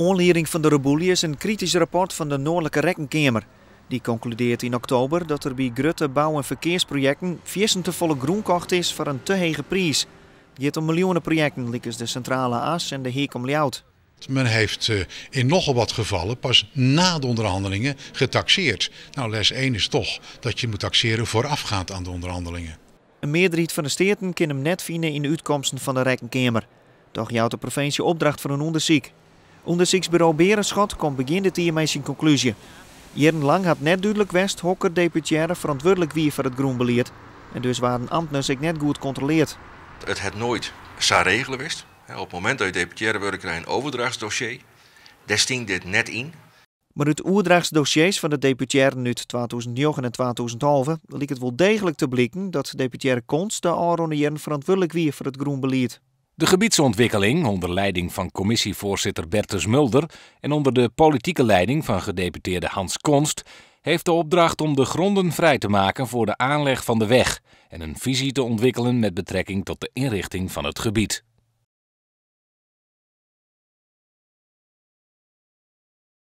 Oanlieding fan de reboelje is in kritysk rapport fan de Noardlike Rekkenkeamer. Dy konkludearret yn oktober dat der by grutte bou- en ferkearsprojekten fierstente folle grûn kocht is foar in te hege priis. It giet om miljoeneprojekten lykas de Sintrale As en de Heak om Ljouwert. Men heeft in nogal wat gevallen pas na de onderhandelingen getaxeerd. Nou, les 1 is toch dat je moet taxeren voorafgaand aan de onderhandelingen. In mearderheid fan de Steaten kin him net fine yn de útkomsten fan de Rekkenkeamer. Dochs jout de provinsje opdracht foar in ûndersyk. Undersyksburo Berenschot komt begjin dit jier mei syn konklúzje. Jierrenlang hat net dúdlik west hokker deputearre ferantwurdlik wie foar it grûnbelied. En dus waarden amtners ek net goed kontrolearre. It hat noait sa regele west. Op it momint dat je deputearre wurde, krije je in overdrachtsdossier. Dêr stiet dit net yn. Mar út oerdrachtsdossiers fan de deputearren út 2009 en 2011 liket wol deeglik te bliken dat deputearre Konst de ôfrûne jierren ferantwurdlik wie foar it grûnbelied. De gebiedsontwikkeling, onder leiding van commissievoorzitter Bertus Mulder en onder de politieke leiding van gedeputeerde Hans Konst, heeft de opdracht om de gronden vrij te maken voor de aanleg van de weg en een visie te ontwikkelen met betrekking tot de inrichting van het gebied.